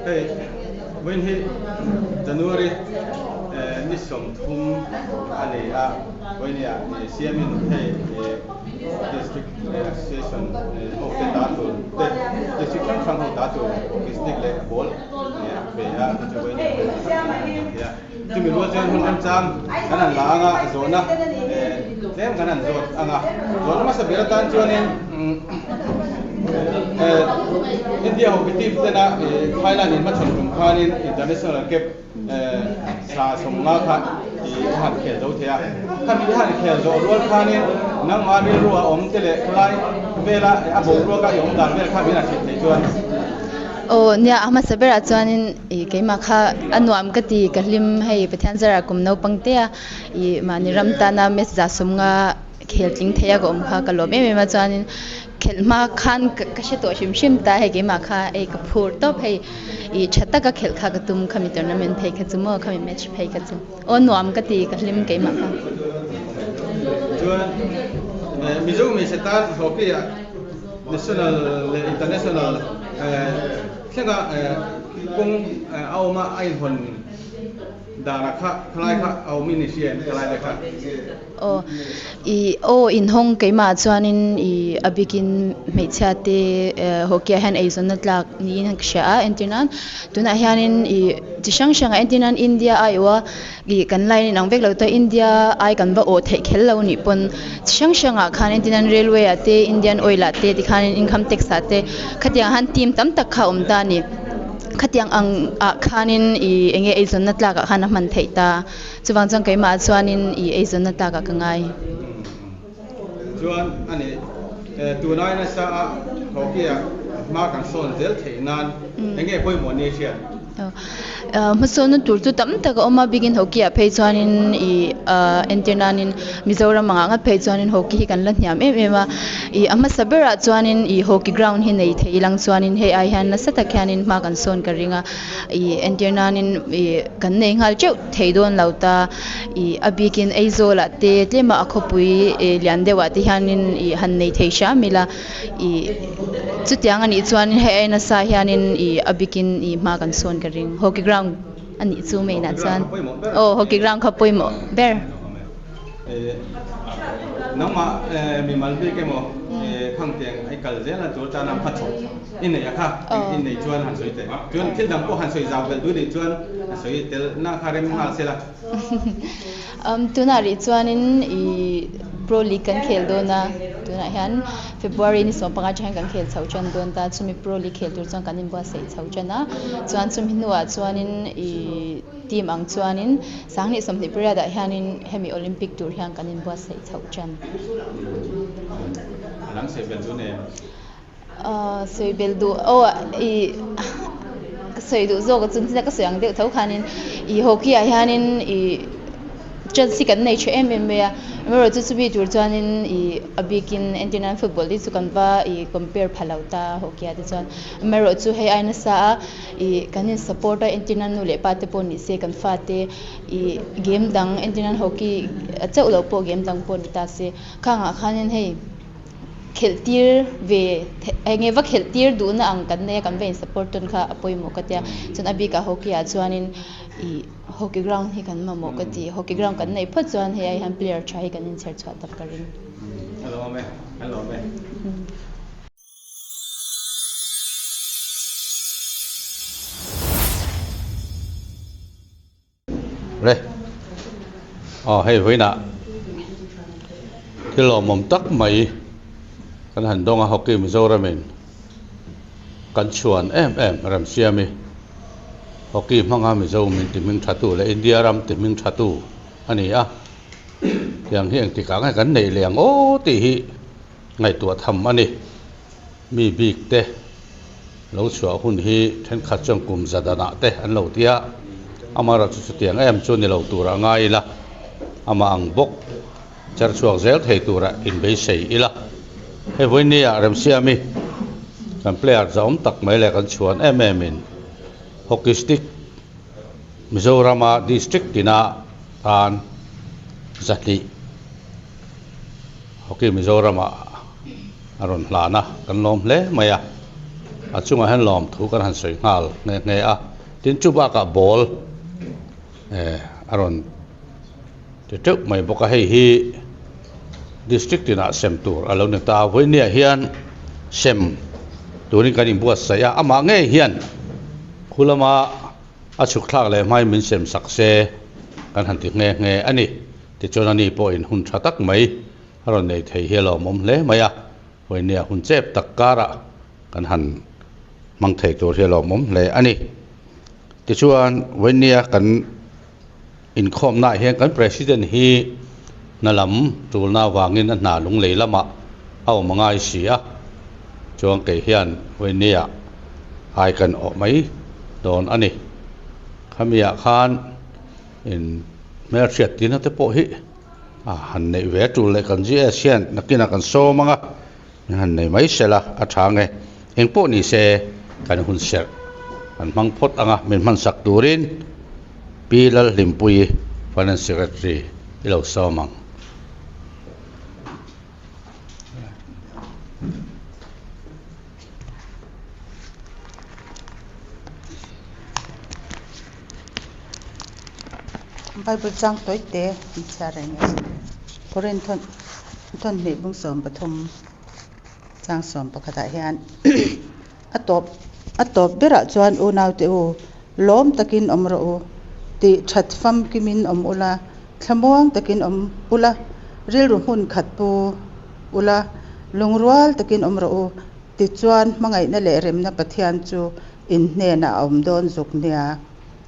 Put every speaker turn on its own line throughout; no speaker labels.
Hei vawiin hi January ni 30 a ni a, vawiin ah siamin hei District Association ho te ta tur te District hrang hrang ho ta tur hockey stick leh ball a pe a, chu chu vawiin ah a ni a. Chumi rual chuan hun remchang kan han la anga zawhna tlem kan han zawt anga zawhna hmasa ber atan chuanin India hockey team tena Thailand in hmachhawn tum khanin international cap sa 50 kha i han khel zo thei a, khami i han khel zawh rual khanin nangmah rilru a awm te leh khawlai vela a boruaka i awm dan vel kha min han hrilh theih chuan.
Aw nia a hmasa berah chuanin ih keimah kha a nuam ka ti ka hlim hei Pathian zara kum naupang te a ih mahni ram tana match 150 khel tling thei a ka awm kha ka lawm em em a chuanin khelh hma khan ka hre tawh hrim hrim ta hei keimah kha hei ka phur tawp hei ih tha taka khelh kha ka tum khami tournament phei kha chu maw khami match phei kha chu aw nuam ka ti ka hlim keimah kha.
Chuan Mizo hmeichhe tan hockey ah National leh International thlenga kawng a awm a, a inhawn dana kha khalai kha a awm in i hria em khalai te kha?
Aw, i aw inhawng keimah chuanin i a bikin hmeichhia te hockey ah hian eizawnna tlak niin ka hria a, entir nan tunah hianin i chi hrang hrangah entir nan India aiawha Ih kan line in ang vek lo ta India ai kan va awh theih kher lo nih pawn chi hrang hrang ah khan entin an railway ah te Indian oil ah te tikhan in income tax ah te khatiang han team tam tak kha a awm ta a ni khatiang ang ah khanin ih eng nge eizawnna tlak ah khan a hman theih ta chuvang chuan keimah ah chuanin ih eizawnna tlak ah ka ngai.
Chuan a ni tunai nasa a hockey ah hma kan sawn zel theih nan eng nge pawimawh ni hriat?
Hmasawnna tur chu tam tak a awm a, bikin hockey ah phei chuanin ih entir nanin Mizoram angah ngat phei chuanin hockey hi kan la hniam em em a, ih a hmasa berah chuanin ih hockey ground hi nei thei ilang chuanin hei ai hian nasa tak hianin hma kan sawn ka ring a, ih entir nanin ih kan nei nghal teuh thei dawn lo ta, ih a bikin Aizawl ah te tlema a khawpui lian deuh ah te hianin ih han nei thei hram ila. Ih chutiang anih chuan hei ai nasa hianin ih a bikin ih hma kan sawn ka ring hockey ground anih chu main ah chuan aw hockey ground kha pawimawh ber.
Nangmah mimal bik emaw khangtiang i kal zel a tur tana hmachhawp i neih a kha i neih chuan han sawi teh chuan thil dang pawh han sawi zau belh duh nih chuan a sawi tel na kha rem nghal sela.
Tunah rih chuanin ih Pro League kan khel dawn a, tunah hian February ni 15 atang hian kan khel chho tan dawn ta, chumi Pro League khel tur chuan kan inbuatsaih chho tan a, chuan chumi hnuah chuanin ih team ang chuanin 2028 ah hianin hemi Olympic tur hian kan inbuatsaih chho tan.
A dang sawi bel duh nen.
Sawi bel duh aw ih ka sawi duh zawk a chu ka sawi ang deuh tho khanin ih hockey ah hianin ih chance hi kan nei tha em em mai a amaherawhchu chumi tur chuanin ih a bikin entir nan football te chu kan va ih compare pha lo ta hockey ah te chuan amaherawhchu hei ai nasa a ih kan in support a entir nan nu leh pa te pawh ni se kan fate ih game dang entir nan hockey chauh loh pawh game dang pawh ni ta se khangah khanin hei. Khelh tir ve eng nge va khelh tir duhna ang kan nei a kan va in support tawn kha a pawimawh ka tia chuan a bikah hockey ah chuanin ih hockey ground hi kan mamawh ka ti hockey ground kan neih phawt chuan hei ai hian player tha hi kan inchher chhuah tak ka ring.
A lawm e, a lawm e. Le aw hei vawiinah thil lawmawm tak mai kan han dawng a hockey Mizoramin kan chhuan em em Remsiami hockey hmanga Mizo min ti hming tha tu leh India ram ti hming tha tu a ni a tiang hi engtikah nge kan neih leh ang aw tih hi ngaihtuah tham a ni mi bik te lo chhuah hun hi thenkhat chuan kum za danah te an lo ti a, amaherawhchu chutiang em chu ni lo turah ngai ila, amah ang bawk cher chhuak zel thei turah inbeisei ila. Hei vawinia Remsiami kan player zahawm tak mai leh kan chhuan em em in hockey stick Mizorama district tina tan zatlih Hockey Mizoramah a rawn hlan a, kan lawm hle mai a. A chungah hian lawmthu kan han sawi nghal nghe nghe a, tin chu bakah ball eh a rawn ti teuh mai bawk a, hei hi district tinah sem tur a lo ni ta a, vawinia hian sem turin kan inbuatsaih a, amah ngei hian khu lama a chhuk thlak leh hmain min sem sak se kan han ti nghe nghe a ni. Tichuan ani pawhin hun tha tak mai a rawn nei thei hi a lawmawm hle mai a, vawinia hun chep tak karah kan han hmang thei tur hi a lawmawm hle a ni. Tichuan vawinia kan inkhawmnaah hian kan President hi hna lam tulna avangin a hna lunglei lamah a awm a ngai si a, chuan kei hian vawinia ai kan awh mai dawn a ni. Khamiah khan in hmelhriat tina te pawh hi a han neih ve tul leh kan GS hian nakinah kan sawm ang a, min han nei mai sela a tha nge. Engpawh ni se kan hun serh kan hmang phawt ang a, min hmansak turin Pi Lalhlimpuii Finance Secretary i lo sawm ang.
Bible chang tawi te an chhiar reng a ni. Korinth thawn hnih bung 13 chang 11 ah hian a tawp a tawp berah chuan unaute u lawm takin awm rawh u tih that famkimin awm ula thlamuang takin awm ula rilru hmun khat pu ula lungrual takin awm rawh u tichuan hmangaihna leh remna Pathian chu in hnenah a awm dawn zuk nia.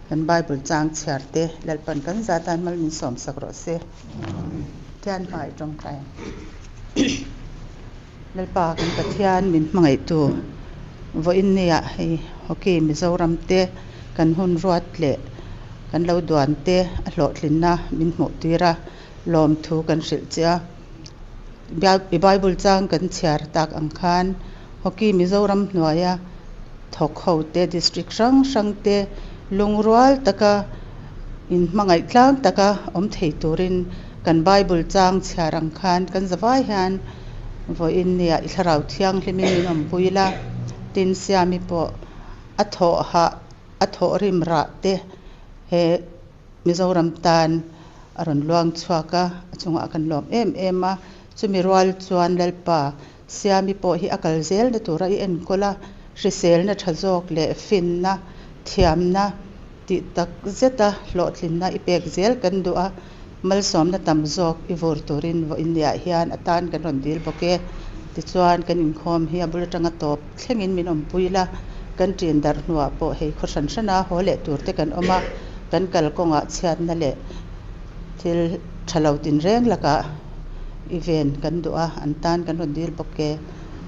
Kan Bible chang chhiar te Lalpan kan zatan mal min sawm sak rawh se. Pathian hmai tawngtai ang. Lalpa kan Pathian min hmangaihtu vawiin nia hei Hockey Mizoram te kan hun ruat leh kan lo duan te a hlawhtlinna min hmuh tir a lawmthu kan hrilh che a. I Bible chang kan chhiar tak ang khan Hockey Mizoram hnuaia thawk ho te district hrang hrang te lungrual taka in hmangaih tlang taka awm thei turin kan Bible chang chhiar ang khan kan zavai hian vawiin nia i thlarau thianghlimin min awmpui la, tin Siami pawh a thawh hah a thawh rim rah te he Mizoram tan a rawn luang chhuak a, a chungah kan lawm em em a, chumi rual chuan Lalpa Siami pawh hi a kal zelna tura i enkawl a, hriselna tha zawk leh finna, thiamna tih tak zeta hlawhtlinna i pek zel kan duh a, malsawmna tam zawk i vur turin vawiin niah hian a tan kan rawn dil bawk e. Tichuan, kan inkhawm hi a bul atanga tawp thlengin min awmpui la, kan ṭin darh hnuah pawh hei khaw hran hrana haw leh tur te kan awm a, kan kalkawngah chhiatna leh thil tha lo tinreng lakah i ven kan duh a, an tan kan rawn dil bawk e.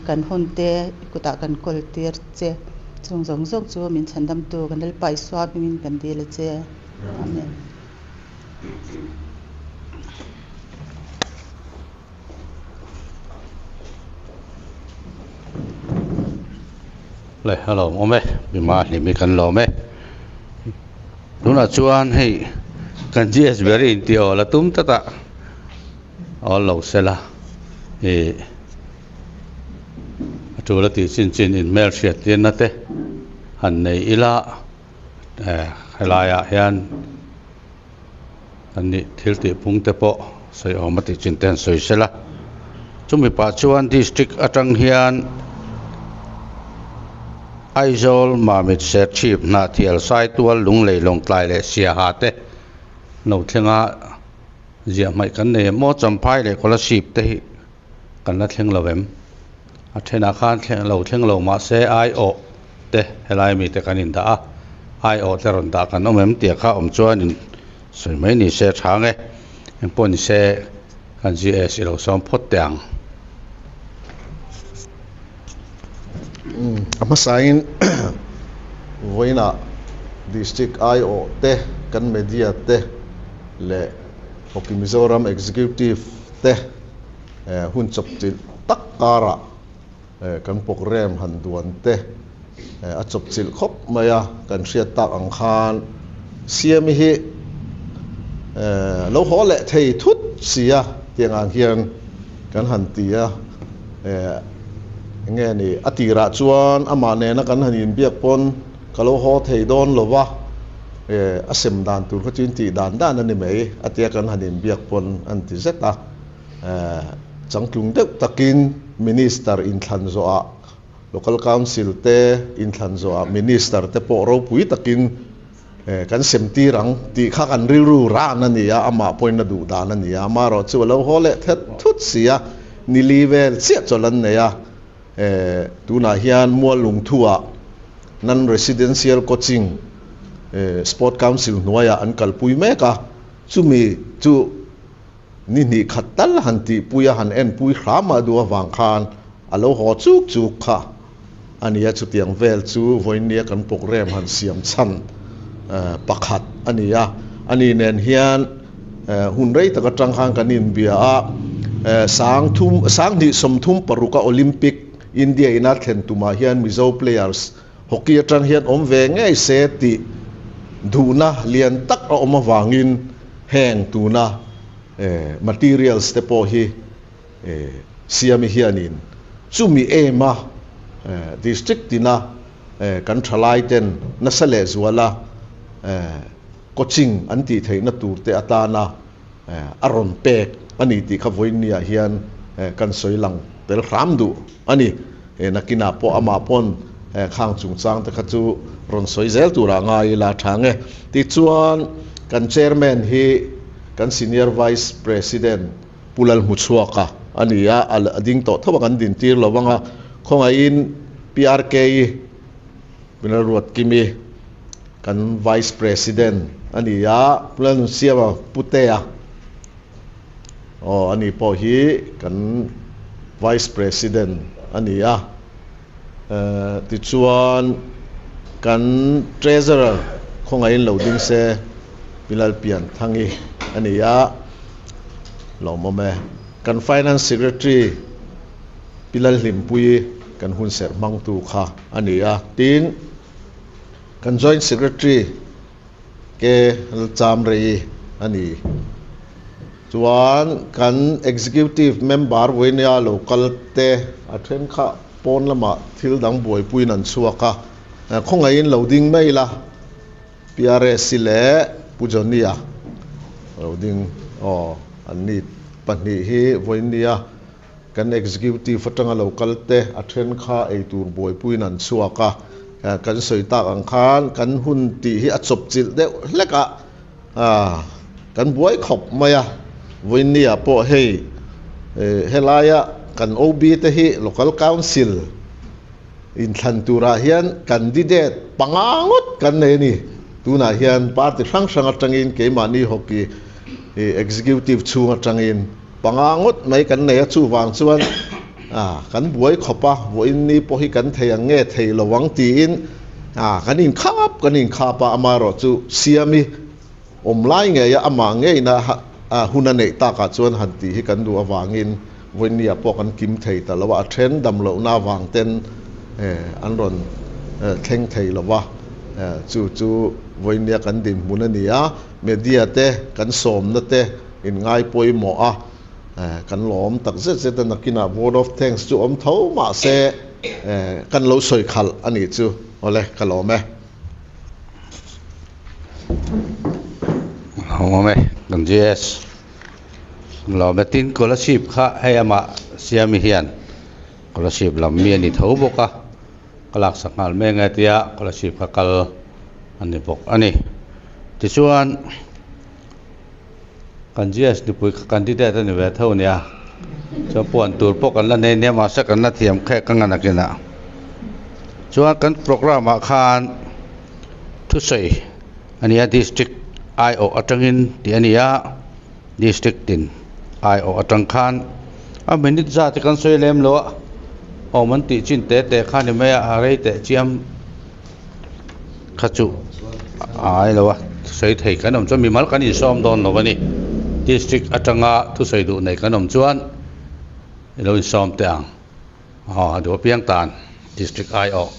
Kan hun te i kutah kan kawl tir che. Chung zawng zawng chu min chhandamtu kan Lalpa Isua hmingin kan dil a che. Amen.
Le a lawm awm e, mima hlim hi kan lawm e. Tunah chuan hei kan GS ber hi intih aw la tum tlat a, awl lo sela ih a tul a tih chin chin in hmel hriat tirna te han nei ila eh helaiah hian An nih thil tih phung te pawh sawi awm a tih chin te an sawi sel a. Chumi pah chuan district atang hian Aizawl, Mamit, Serchhip, Hnahthial, Saitual, Lunglei, Lawngtlai leh Siaha te lo thlenga ziah hmaih kan nei em aw? Champhai leh Kolasib te hi kan la thleng lo em? A thenah khan thleng lo thleng lo mahse aiawh te helai mite kan indah a, aiawh te rawn dah kan awm em tih kha awm chuan in sawi mai ni se tha ang e, engpawh ni se kan GS i lo sawm phawt teh ang.
A hmasain vawiinah District aiawh te, kan media te leh Hockey Mizoram Executive te hun chawpchilh tak karah kan programme han duan te a chawpchilh khawp mai a, kan hriat tak ang khan Siami hi lo haw leh thei thut si a tiang ang hian kan han ti a, Enge ni a tirah chuan amah nena kan han inbiak pawn ka lo haw thei dawn lo va, a sem dan tur kha chu in tih dan dan a ni mai a tia kan han inbiak pawn an ti zet a. Changtlung deuh takin Minister inthlan zawhah Local Council te inthlan zawhah Minister te pawh ropui takin Kan sem tir ang tih kha kan rilru ran a ni a, amah pawhin a duh dan a ni a, amaherawh chu a lo haw leh thet thut si a, nili vel chiah chawlh an nei a, tunah hian Muallungthu-ah Non-Residential Coaching Sport Council hnuaiah an kalpui mek a, chumi chu ni hnih khat tal han tihpui a, han enpui hram a duh avang khan a lo haw chuk chuk kha a ni a, chutiang vel chu vawinia kan programme han siam chhan pakhat a ni a, a ni nen hian hun rei tak atang khan kan inbia a, sang thum sang hnih sawmthum paruka Olympic India ina thlen tumah hian Mizo players hockey atang hian awm ve ngei se tih duhna lian tak a awm avangin heng tuna materials te pawh hi Siami hianin chumi ema district tina kan thalai ten nasa lehzuala coaching an tih theihna tur te atana a rawn pek a ni tih kha vawiinniah hian kan sawi lang tel hram duh a ni. Nakinah pawh amah pawn khang chungchang te kha chu rawn sawi zel turah ngai ila tha nge. Tichuan kan chairman hi kan senior vice president Pu Lalhmuchhuaka a ni a, a ding tawh tho a kan dintir lo ang a, khawngaihin PRK Lalruatkimi kan vice president a ni a, Pu Lalnunsiama Putea aw a ni pawh hi kan vice president a ni a, tichuan kan treasurer khawngaihin lo ding se Pi Lalpianthangi a ni a, lawmawm e. Kan finance secretary Pi Lalhlimpuii kan hunserh hmangtu kha a ni a, tin kan joint secretary Ke Lalchamrei a ni. Chuan kan executive member Vainia lo kal te a then kha pawn lamah thil dang buaipuiin an chhuak a, khawngaihin lo ding mai la. PRS leh Pu Johnny-a lo ding aw an ni pahnih hi Vainia Kan executive atanga lo kal te a then kha eitur buaipuiin an chhuak a, kan sawi tak ang khan kan hun tih hi a chawp chilh deuh hlek a, kan buai khawp mai a. Vawiinniah pawh hei helaia kan OB te hi Local Council inthlan turah hian candidate panga ngawt kan nei a ni. Tunah hian party hrang hrang atangin keimahni hockey executive chhung atangin Panga ngawt mai kan nei a, chuvang chuan kan buai khawp a, vawiin ni pawh hi kan thei ang nge thei lo ang tiin kan inkhap kan inkhap a, amaherawh chu Siami awm lai ngei a, amah ngeina hun a neih takah chuan han tih hi kan duh avangin vawiin ni ah pawh kan kim thei ta lo a, a then dam lohna avang ten an rawn thleng thei lo va, chu chu vawiin nia kan dinhmun a ni a, media te kan sawmna te. In ngai pawimawh a, kan lawm tak zet zet a, nakinah vote of thanks chu awm tho mahse kan lo sawi khalh a nih chu. Awle, ka lawm e.
Lawm e, kan GS. Lawm e, tin Kolasib kha hei amah Siami hian Kolasib lam mi a ni tho bawk a, ka laksak nghal mek nge tia Kolasib kha kal a ni bawk a ni. Tichuan. Kan GS nupui kha candidate a ni ve tho nia. Chuan puan tur pawh kan la nei nia mahse kan la thiam khek ang a nakinah. Chuan kan programme ah khan thusawi a nia district aiawh atangin tih a ni a, district tin aiawh atang khan a minute zat hi kan sawi lem lo a, awm an tih chin te te kha ni mai a, a rei teh chiam. Kha chu a ai lo a, thusawi thei kan awm chuan mimal kan insawm dawn lo a ni. District atanga thusawi duh nei kan awm chuan i lo insawm teh ang. Aw a duh apiang tan district aiawh.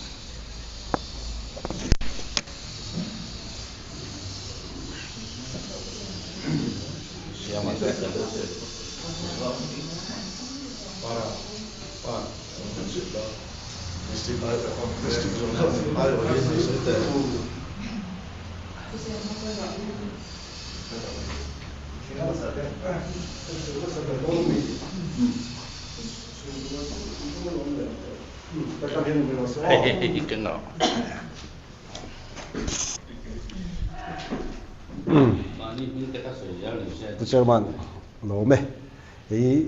Pu Chairman lawm e. Hei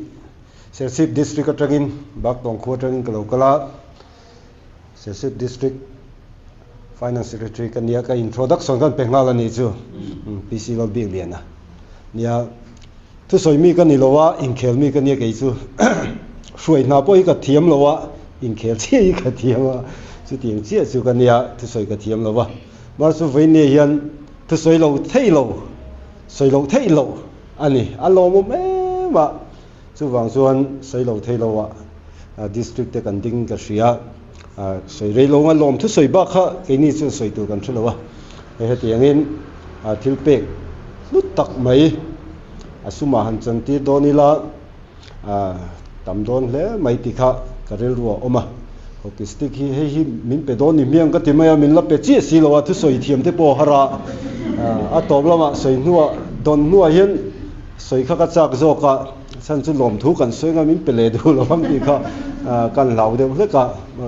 Serchhip District atangin Baktawng khua atangin ka lo kal a, Serchhip District Finance Secretary ka nia ka introduction kan pe nghal a nih chu PC Lalbiakliana nia thusawi mi ka ni lo a inkhel mi ka nia kei chu hruai hna pawh hi ka thiam lo a inkhel chiah hi ka thiam a chutiang chiah chu ka nia thusawi ka thiam lo a mahse chu vawinia hian thusawi lo thei lo sawi loh theih loh a ni a lawmawm em a chuvang chuan sawi lo thei lo a district te kan ding ka hria sawi rei lo anga lawm thusawi bak kha keini chuan sawi tur kan hre lo a hei hetiangin thil pek hlut tak mai a sumah han chantir dawn ila tam dawn hle mai tih kha ka rilru a awm a hockey stick hi hei hi min pe dawn ni hmiang ka ti mai a min la pe chiah si lo a thusawi thiam te pawh a har a a tawp lamah sawi hnuah dawn hnuah hian sawi kha ka chak zawk a chhan chu lawmthu kan sawi anga min pe leh duh lo ang tih kha kan hlau deuh hlek a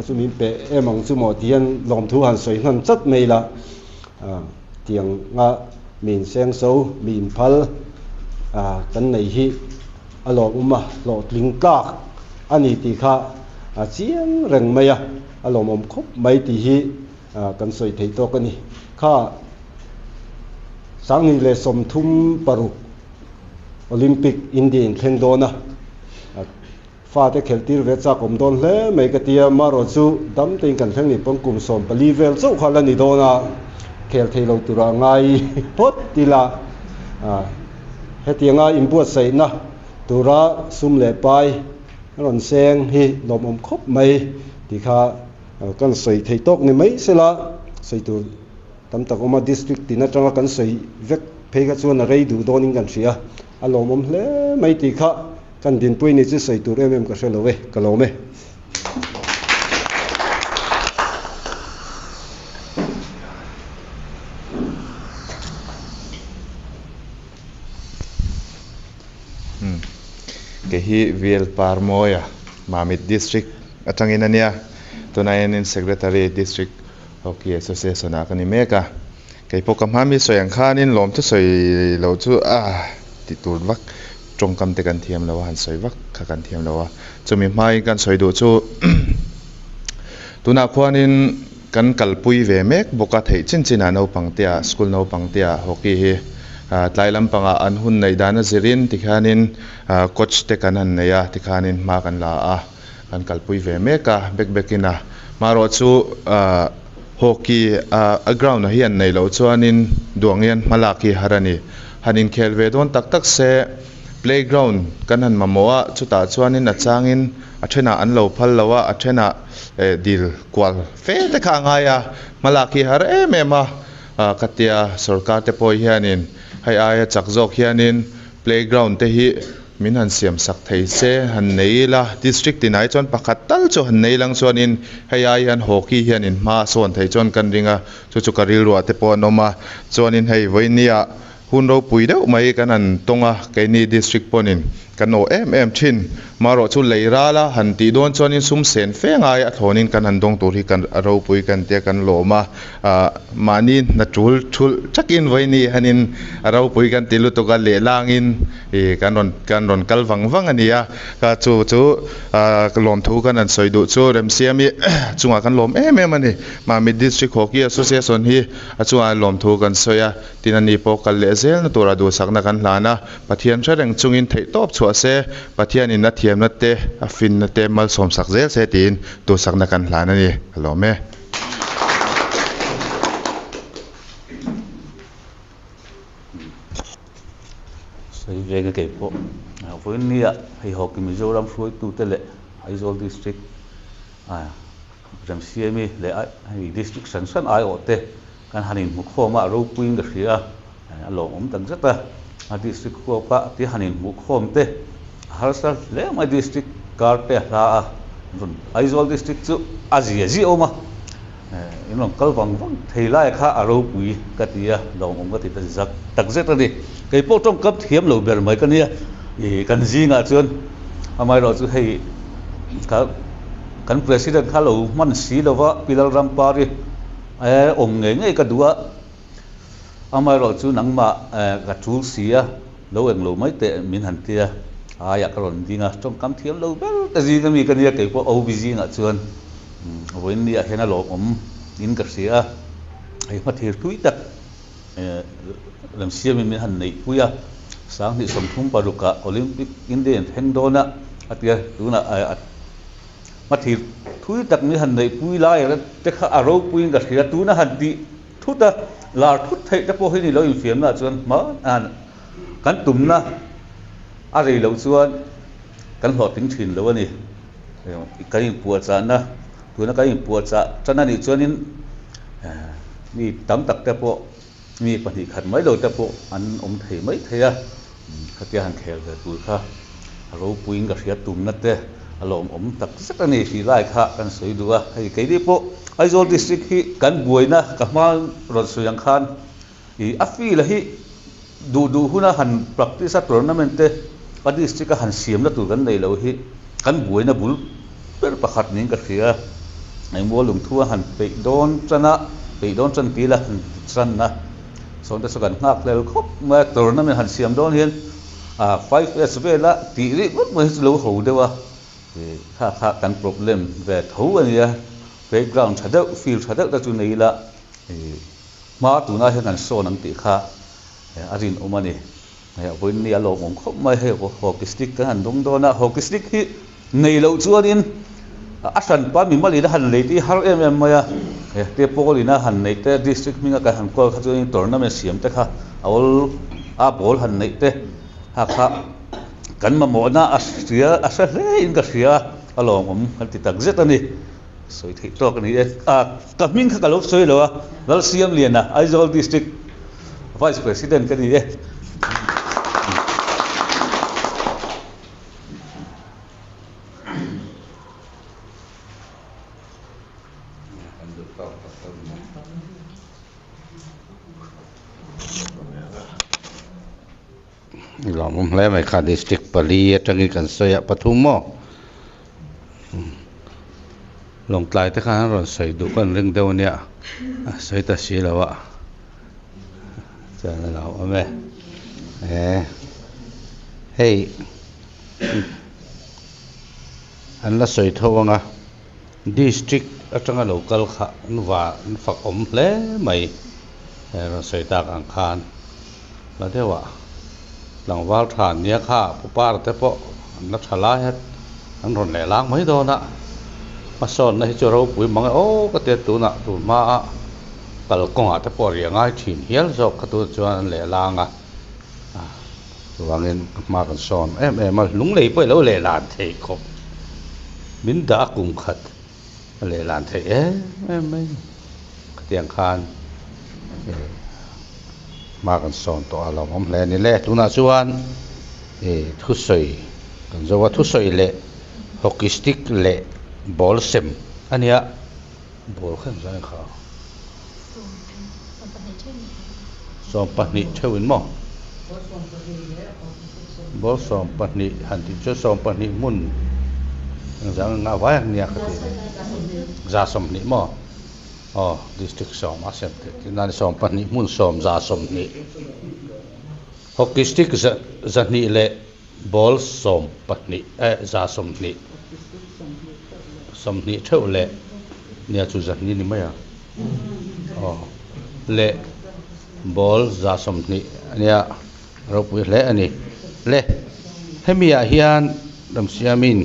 chu min pe em ang chu maw ti hian lawmthu han sawi hnan chat mai ila tianga mi insengso mi inphal kan nei hi a lawmawm a hlawhtling tlak a ni tih kha a chiang reng mai a a lawmawm khawp mai tih hi kan sawi theih tawk a ni. Kha 2036 Olympic India in thleng dawn a, fate khelh tir ve chak awm dawn hle mai ka ti a, marawh chu dam tein kan thleng ni pawn kum 14 vel chauh kha la ni dawn a, khel thei lo tura ngai phawt ila hetianga inbuatsaihna tura sum leh pai rawn seng hi lawmawm khawp mai tih kha kan sawi thei tawk ni mai sela sawi tur tam tak awm a, district tin atanga kan sawi vek phei kha chuan a rei duh dawnin kan hria a lawmawm hle mai tih kha kan dinpui ni chu sawi tur em em ka hre lo e, ka lawm e.
Kei hi VL Parmawia, Mamit District atangin a nia. Tunah hianin Secretary District Hockey Association ah ka ni mek a. Kei pawh ka hma mi sawi ang khanin lawmthu sawi loh chu a ti tur vak tawngkam te kan thiam lo a, han sawi vak kha kan thiam lo a. Chumi hmain kan sawi duh chu tunah khuanin kan kalpui ve mek bawk a, theih chin chinah naupang te ah school naupang te ah hockey hi tlai lampangah an hun neih dan a zirin tikhianin coach te kan han nei a, tikhanin hma kan la a. Kan kalpui ve mek a, bek bekin a. Marawh chu hockey a ground ah hian neih loh chuanin duang hian hma lak hi har a ni. Han inkhel ve dawn tak tak se playground kan han mamawh a, chutah chuanin a changin a thenah an lo phal lo a, a thenah dil kual fe te kha a ngai a, hma lak hi har em em a. Khatia sorkar te pawh hianin hei aia chak zawk hianin playground te hi Min han siam sak thei se, han nei ila, District tinah hi chuan pakhat tal chu han nei lang chuanin hei ai hian hockey hian in hma a sawn thei chuan kan ring a, chu chu ka rilruah te pawh an awm a, chuanin hei vawinia hun ropui deuh mai kan han tawng a, keini District pawnin kan awh em em thin. Marawh chu lei rala han tih dawn chuanin sum sen fe ngai a thlawnin kan han dawng tur hi kan ropui kan tia kan lawm a. Mahni hna tul thulh thakin vawiini hianin a ropui kan ti lutuk a, lehlangin ih kan rawn kan rawn kal vang vang a ni a, ka chu chu lawmthu kan han sawi duh chu Remsiami chungah kan lawm em em a ni. Mamit District Hockey Association hi a chungah lawmthu kan sawi a, tin ani pawh kal leh zelna tura duhsakna kan hlan a, Pathian hre reng chungin theihtawp chhuah se, Pathianin a thiamna te a finna te malsawmsak zel se tiin duhsakna kan hlan a ni. Ka lawm e.
Sawi veng a kei pawh vawiin nia hei hockey Mizoram hruaitute leh Aizawl District Remsiami leh hei District hran hran aiawh te kan han inhmu khawm a, ropuiin ka hria a, a lawmawm tak zet a, a District huapa ti han inhmuh khawm te a harsa hle mai District kar te a hla a. Rawn Aizawl District chu a zia zia awm a, in rawn kal vang vang thei lai kha a ropui ka ti a, lawmawm ka ti ta zak tak zet a ni. Kei pawh tawngkam thiam lo ber mai ka nia, ih kan zingah chuan amaherawh chu hei kha kan President kha lo hman si lo va, Pi Lalrampari awm ngei ngei ka duh a, amaherawh chu nangmah ka tul si a. Lo eng lo mai teh min han tia, aiah ka rawn ding a, tawngkam thiam lo ber te zing ami ka nia kei pawh OB zingah chuan vawiin ni ah hian a lawmawm in ka hria a, hei hmathir tui tak Remsiamin min han neih pui a, 2036 ah Olympic India in thleng dawn a a tia, tunah hmathir thui tak min han neih pui lai te kha a ropuiin ka hria, tuna han tih Thut a, lar thut theih te pawh hi ni lo infiamna ah chuan hma kan tumna a rei loh chuan kan hlawhtling thin lo a ni. Kan inpuahchahna, tuna kan inpuahchah tan a nih chuanin mi tam tak te pawh mi pahnih khat mai lo te pawh an awm thei mai thei a, khatia han khel ve tur kha a ropuiin ka hria tumna te a lawmawm tak zet a ni tih lai kha kan sawi duh a, hei keini pawh Aizawl District hi kan buaina ka hma rawn sawi ang khan ih a field hi duh duh huna han practice a tournament te a district a han siamna tur kan nei lo hi kan buaina bul ber pakhat niin ka hria a, engmaw lungthu a han peih dawn tan a, peih dawn tan tih ila han ti tan a, sawn te chu kan nghak hlel khawp mai a, tournament han siam dawn hian ah 5S vela tih rih ngawt mai hi chu lo ho deuh a, kha kha kan problem ve tho a nia, playground tha deuh field tha deuh te chu nei ila hma tunah hian kan sawn ang tih kha a rinawm a ni. Hei a vawiin ni a lawmawm khawp mai hei hockey stick kan han dawng dawn a, hockey stick hi nei loh chuanin a hranpa mimal in a han lei tih har em em mai a, he te pawl in a han neih te district hminga kan han call kha chuanin tournament siam te kha a awl a ball han neih te kha kha kan mamawhna a hria a hre hle in ka hria a lawmawm kan ti tak zet a ni. Sawi theih tawk a ni e. A ka hming kha ka lo sawi lo a, Lalsiamliana Aizawl District Vice President ka ni e.
Lawmawm hle mai kha district pali atangin kan sawi a pathum maw Lawngtlai te khan an rawn sawi duh kan ring deuh ania a sawi ta si lo a chuan a lo awm e hei an la sawi tho ang a district atanga lo kal kha an va an fak awm hle mai rawn sawi tak ang khan. La deuh a, tlangval tha an nia kha pupar te pawh an la tha lai a, an rawn leh lang mai dawn a, hmasawnna hi chu ropui mang e aw ka tia tunah tun hma a kalkawngah te pawh riah ngai thin hial zawk kha tunah chuan an leh lang a, chuvangin hma kan sawn em em a, lunglei pawh i lo leh lan thei khawp min dah a kum khat a leh lan theih em em mai khatiang khan hma kan sawn tawh a lawmawm hle a ni le tunah chuan ih thusawi kan zo a thusawi leh hockey stick leh ball sem a nia ball kha engzah nge kha 20 theuhin maw ball 20 han tih chu 20 hmun engzah nge ngah vai ang nia ka ti 120 maw aw district sawm a sem theih tih nan 20 hmun sawm 120 hockey stick 200 leh ball 20 eh 120 20 theuh leh nia chu 200 ni mai a aw leh ball 120 ania ropui hle a ni le hemi ah hian Ramsiamin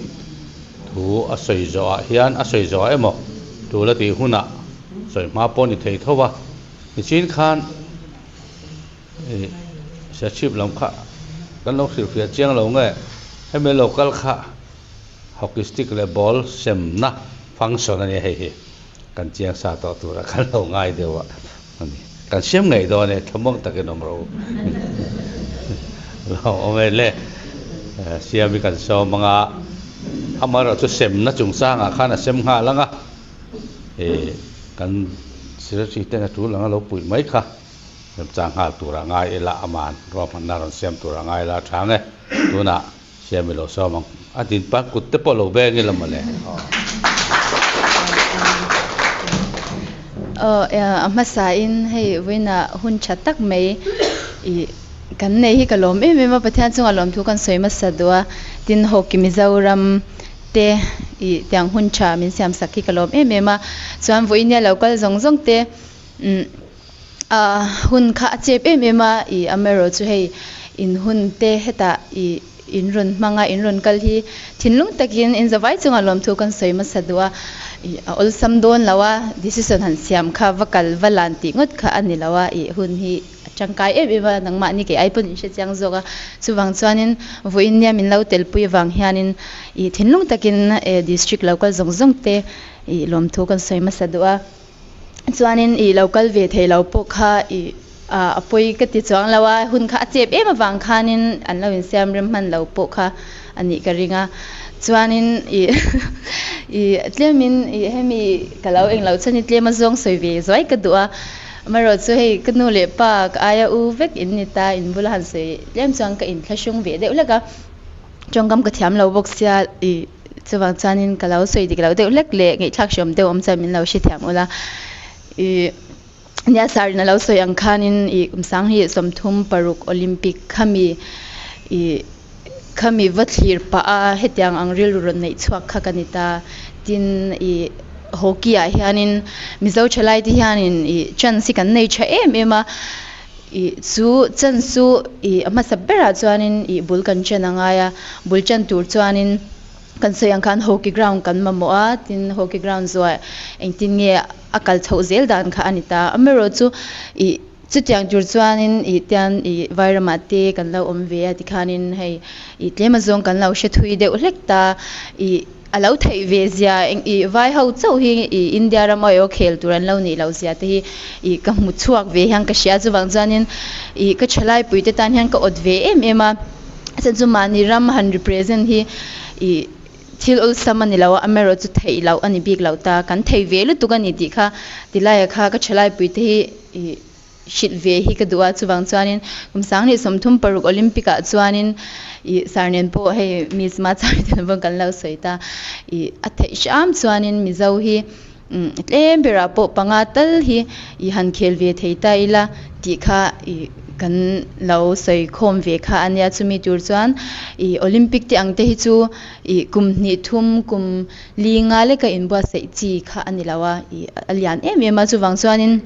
thu a sawi zawh ah hian a sawi zawh ah emaw tul a tih hunah sawi hma pawh a ni thei tho a nichin khan ih Serchhip lam kha kan lo hrilhfiah chiang lo nge hemi lo kal kha hockey stick leh ball semna function a nia hei hi kan chiang sa tawh tura kan lo ngai deuh a ani kan siam ngei dawn e thlamuang takin awm rawh u lo awm e le siam hi kan sawm anga.
Amaherawhchu semna chungchangah khan a sem nghal ang a, ih kan secretary ten a tul anga lo puih mai kha remchang nghal turah ngai ila aman ruahmanna rawn siam turah ngai ila a tha ang e. Tunah siam i lo sawm ang. A din pan kut te pawh lo beng ila mawle.
Aw a hmasain hei vawiinah hun tha tak mai ih kan nei hi ka lawm em em a, Pathian chungah lawmthu kan sawi hmasa duh a, tin Hockey Mizoram te ih tiang hun tha min siam sak hi ka lawm em em a, chuan vawiin nia lo kal zawng zawng te umm a hun kha a chep em em a ih amaherawhchu hei in hun te hetah ih in rawn hmang a in rawn kal hi thinlung takin in zavai chungah lawmthu kan sawi hmasa duh a ih a awlsam dawn lo a decision han siam kha va kal va lan tih ngawt kha a ni lo a ih hun hi a tangkai em em a nangmahni kei ai pawn in hre chiang zawk a chuvang chuanin vawiin nia min lo telpui avang hianin ih thinlung takin eh district lo kal zawng zawng te ih lawmthu kan sawi hmasa duh a. Chuanin ih lo kal ve thei lo pawh kha ih a pawi ka ti chuang lo a, hun kha a chep em avang khanin an lo insiam rem hman lo pawh kha a nih ka ring a. Chuanin ih ih tlemin ih hemi ka lo eng loh chuan i tlem a zawng sawi ve zuai ka duh a. Amaherawhchu chu hei ka nu leh pa ka aia u vek in ni ta, in bula han sawi tlem chuan ka inthlahrung ve deuh hlek a, tawngkam ka thiam lo bawk sia ih. Chuvang chuanin ka lo sawi dik loh deuh hlek leh ngaihthlak hriam deuh awm chuan min lo hrethiam ula. Ih nia Sarin a lo sawi ang khanin ih kum sang hi 36 Olympic khami ih khami va thlir pah a hetiang ang rilru rawn neih chhuak kha ka ni ta. Tin ih hockey ah hianin Mizo thalai te hianin ih chance hi kan nei tha em em a. Ih chu chance chu ih a hmasa berah chuanin ih bul kan chen a ngai a, bul chen tur chuanin kan sawi ang khan hockey ground kan mamawh a, tin hockey ground zuah engtin nge a kal chhoh zel dan kha a ni ta. Amaherawhchu ih chutiang tur chuanin ih tian ih vairamah te kan lo awm ve a tikhanin hei ih tlem azawng kan lo hre thui deuh hlek ta ih A lo theih ve zia eng ih vai ho chauh hi ih India ram aw khel tur an lo nih loh zia te hi ih ka hmu chhuak ve hian ka hria chuvang chuanin ih ka thalai pui te tan hian ka awt ve em em a chuan chu mahni ram han represent hi ih thil awlsam a ni lo a amaherawh chu theih loh a ni bik loh ta kan thei ve lutuk a ni tih kha tilai ah kha ka thalai pui te hi ih Hrilh ve hi ka duh a, chuvang chuanin kum 2036 Olympic ah chuanin ih Sarnen pawh hei Miss Machari te pawh kan lo sawi ta ih a theih hram chuanin Mizo hi tlem berah pawh panga tal hi ih han khel ve thei ta ila tih kha ih kan lo sawi khawm ve kha a nia. Chumi tur chuan ih Olympic te ang te hi chu ih kum hnih thum kum li nga leka inbuatsaih chi kha a ni lo a, ih a lian em em a, chuvang chuanin.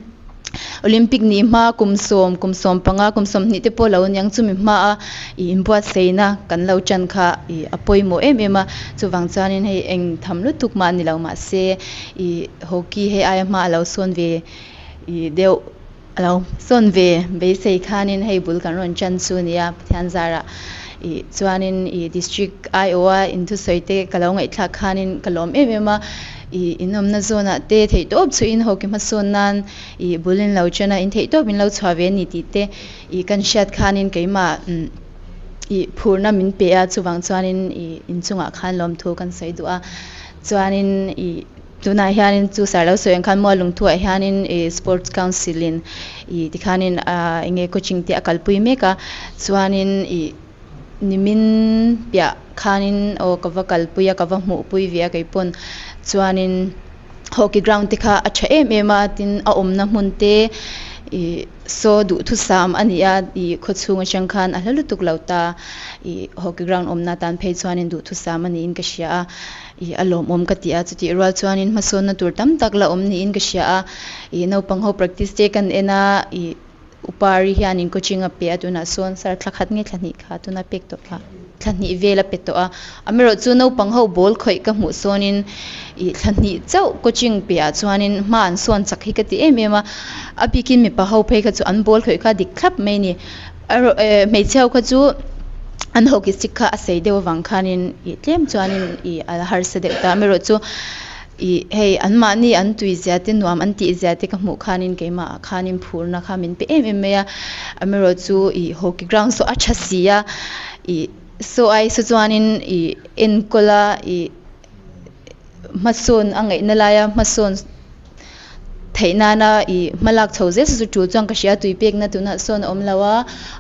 Olympic nih hma kum sawm, kum 15, kum 20 te pawh lo aniang chumi hmaa ih inbuatsaihna kan lo tan kha ih a pawimawh em em a. Chuvang chuanin hei eng tham lutuk mah a ni lo mahse ih hockey hei aia hma a lo sawn ve ih deuh a lo sawn ve beisei khanin hei bul kan rawn tan chu nia Pathian zarah ih chuanin ih district aiawha inthusawi te ka lo ngaihthlak khanin ka lawm em em a. Ih in awmna zawnah te theihtawp chhuihin hockey hmasawn nan ih bul in lo chen a, in theihtawp in lo chhuah ve a ni tih te ih kan hriat khanin keimah ih phurna min pe a, chuvang chuanin ih inchungah khan lawmthu kan sawi duh a. Chuanin ih tunah hianin chu sar lo sawi ang khan Mual Lungthuah hianin ih Sports Council in ih tikhanin ah eng nge coaching te a kalpui mek a, chuanin ih Nimin piah khanin aw ka va kalpui a, ka va hmuhpui ve a keipawn chuanin hockey ground te kha a tha em em a, tin a awmna hmun te ih saw duhthusam a ni a, ih khawchhung atang khan a hla lutuk lo ta, ih hockey ground awmna tan phei chuanin duhthusam a niin ka hria a, ih a lawmawm ka ti a, chutih rual chuanin hmasawnna tur tam tak la awm niin ka hria a, ih naupang ho practice te kan en a, ih. Upari hianin coaching a pe a, tunah sawn sir thla khat nge thla hnih kha tuna pek tawh kha thla hnih vel a pe tawh a, amaherawh chu naupang ho ball khawih ka hmuh sawnin ih thla hnih chauh coaching pe ah chuanin hma an sawn chak hi ka ti em em a, a bikin mipa ho phei kha chu an ball khawih kha dik thlap mai a ni, erawh eh hmeichhe ho kha chu an hockey stick kha a sei deuh avang khanin ih tlem chuanin ih a harsa deuh ta, amaherawh chu. Ih, hei, anmahni an tui zia te, nuam an tih zia te ka hmuh khanin keimah ah khanin phurna kha min pe em em mai a. Amaherawh chu ih hockey ground saw a tha si a, ih saw ai saw chuanin ih enkawl a ih. hmasawn a ngaihna laia hmasawn theih nana ih hmalak chho zel chu tul chuan ka hria tui pekna tunah sawn a awm lo a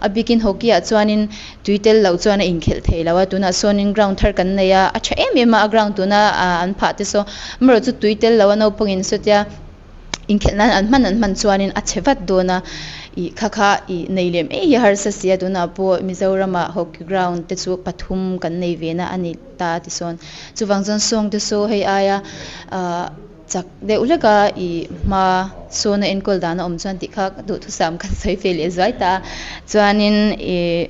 a bikin hockey ah chuanin tui tel loh chuan a inkhelh thei lo a tunah sawnin ground thar kan nei a a tha em em a a ground tuna ah an phah te saw amaherawh chu tui tel loh a naupangin sawtia inkhelh nan an hman an hman chuanin a chhe vat dawn a ih kha kha ih nei lem ei hi harsa si a tunah pawh Mizoramah hockey ground te chu pathum kan nei ve na a ni ta tisawn chuvang chuan sawng te saw hei aia ah chak deuh hlek a ih hma sawn a enkawl dan a awm chuan tih kha duhthusam kan sawi ve leh zuai ta a chuanin ih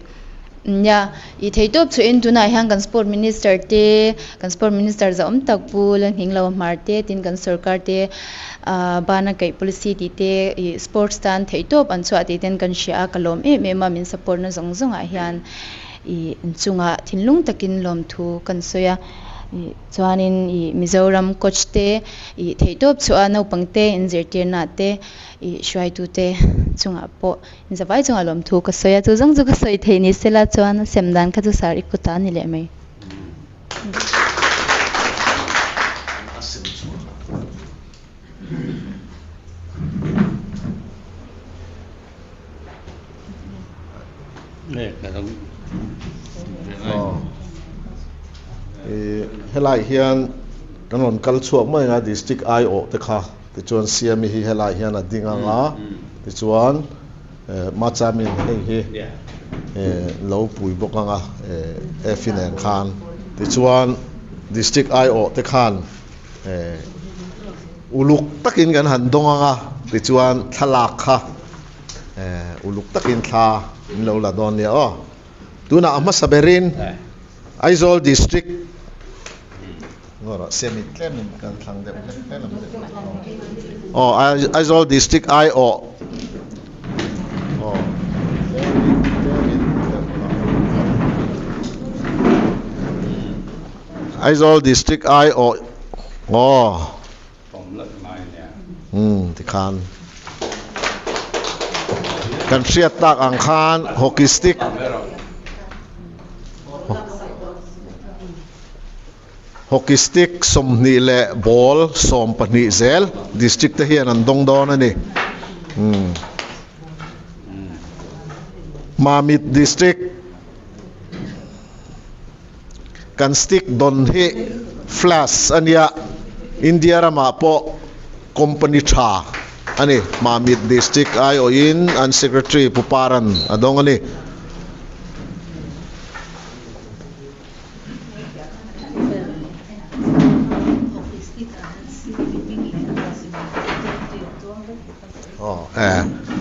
nia ih theihtawp chu en tunah hian kan sport minister te kan sport minister zahawm tak pu Lalnghinglo Hmar te tin kan sorkar te ah bana kaih policy tih te ih sports tan theihtawp an chhuah tih ten kan hria a ka lawm em em a min support na zawng zawng ah hian ih inchungah thinlung takin lawmthu kan sawi a ih chuanin ih Mizoram coach te ih theihtawp chhuah a naupang te inzirtirna ah te ih hruaitu te chungah pawh inzavai chungah lawmthu ka sawi a chu zawng chu ka sawi theih ni sela chuan a sem dan kha chu sar i kut a ni leh mai.
Helai hian kan rawn kal chhuak mai a district aiawh te kha tichuan Siami hi helai hian a ding ang a tichuan Machamin hei hi lo pui bawk ang a Effie nen khan tichuan district aiawh te khan uluk takin kan han dawng ang a tichuan thlalak kha uluk takin thla in lo la dawn nia aw. Tunah a hmasa berin Aizawl District ngawrah semi tlemin kan thlang deuh hlek hlek lam deuh aw Aizawl District aiawh aw Aizawl District aiawh aw Umm tikhan kan hriat tak ang khan hockey stick hockey stick 20 leh ball 12 zel district te hian an dawng dawn a ni. Umm Mamit district Kan stick dawn hi flash a nia, India ramah pawh company tha a ni. Mamit District aiawhin an Secretary Pu Paran a dawng a ni.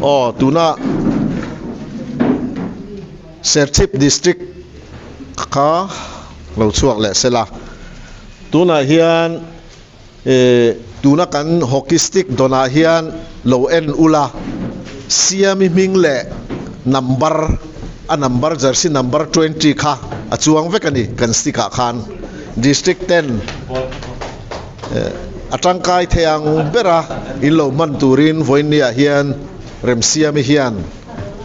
Aw tuna Serchhip District kha lo chhuak leh sela. Tunah hian eh tuna kan hockey stick dawnah hian lo en ula Siami hming leh number a number jersey number 20 kha a chuang vek a ni kan stick ah khan District ten eh a tangkai thei ang bera in lo hman turin vawiinniah hian Remsiami hian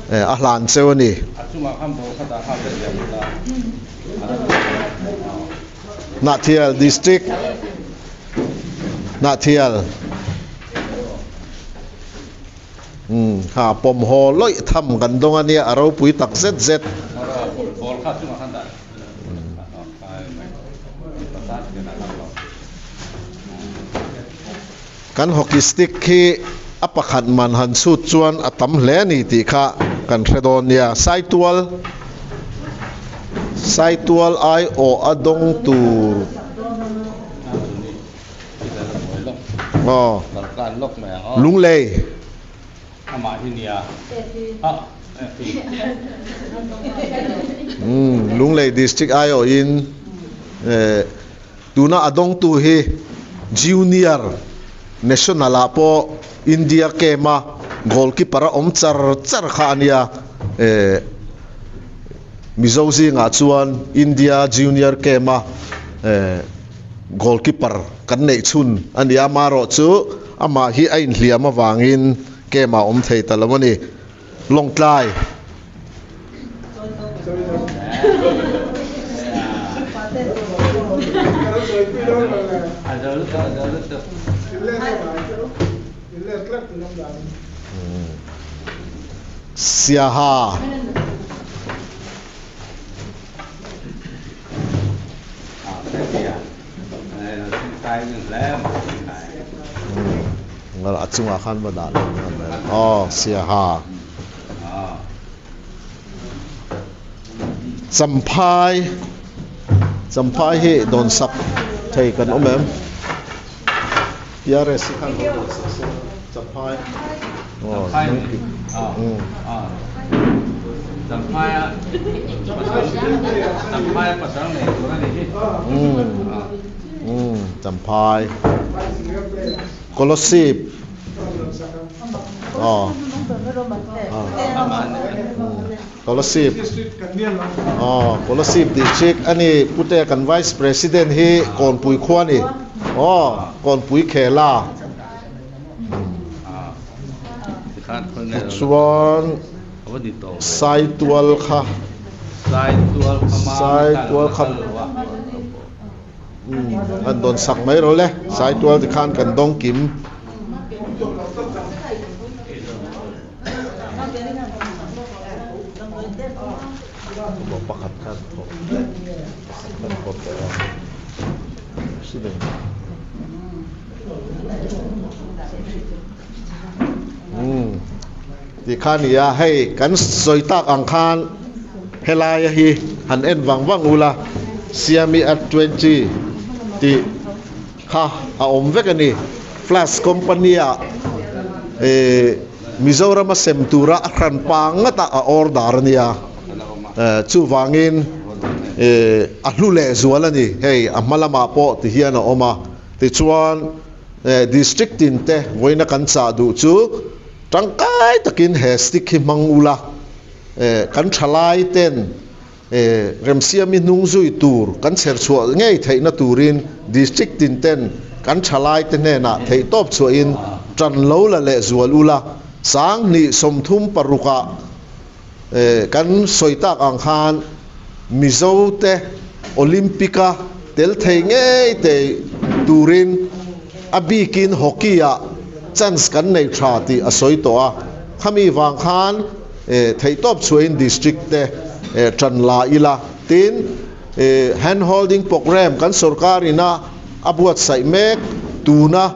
a hlan cheu a ni. Hnahthial District, Hnahthial ha pawm haw lawih tham kan dawng a nia, a ropui tak zet zet. Kan hockey stick hi a pakhat man han chhut chuan a tam hle a ni tih kha kan hre dawn nia. Saitual Saitual aiawh a dawng tur aw Lunglei Lunglei District aiawhin Tuna a dawngtu hi Junior National ah pawh India game a goalkeeper a awm char char kha a nia. Eh Mizo zingah chuan India Junior game a eh goalkeeper kan neih chhun a nia. Amaherawh chu amah hi a inhliam avangin game ah awm thei ta lo a ni. Lawngtlai. Siaha. A chungah khan va dah lo aw Siaha. Champhai Champhai hi dawn sak thei kan awm em? PRS hi khan lo dawn sak se Champhai. Aw nang ki.
Champhai a pasal Champhai a pasal nei tur a ni hi.
Champhai. Kolasib. Aw. Kolasib. Aw, Kolasib District a ni. Pute kan Vice President hi Kawnpui khua a ni. Aw, Kawnpui Khela. Tichuan Saitual kha. Saitual kha. An dawn sak mai rawh le. Saitual tikhan kan dawng kim. Pakhat khan thawk pakhat khan thawk tawh a president umm ti kha ni a hei kan sawi tak ang khan helaia hi han en vang vang ula Siami at 20 tih Kha a awm vek a ni. Flash company ah Mizoram a sem tura a hran pa ngata a order a nia. Chuvangin a hlu leh zual a ni. Hei a hma lamah pawh ti hian a awm a. Tichuan district tin te vawiina kan chah duh chu tangkai takin he stick hi hmang ula kan thalai ten Remsiami hnung zui tur kan chher chhuah ngei theihna turin District tin ten kan thalaite hnenah theihtawp chhuahin tan lo la leh zual ula, 2036 ah kan sawi tak ang khan Mizote Olympic-a tel thei ngei thei turin a bikin Hockey-ah chance kan nei tha tih a sawi tawh a, khami vang khan Theihtawp chhuahin District te tan la ila. Tin, Hand Holding Programme kan sorkar ina a buatsaih mek tuna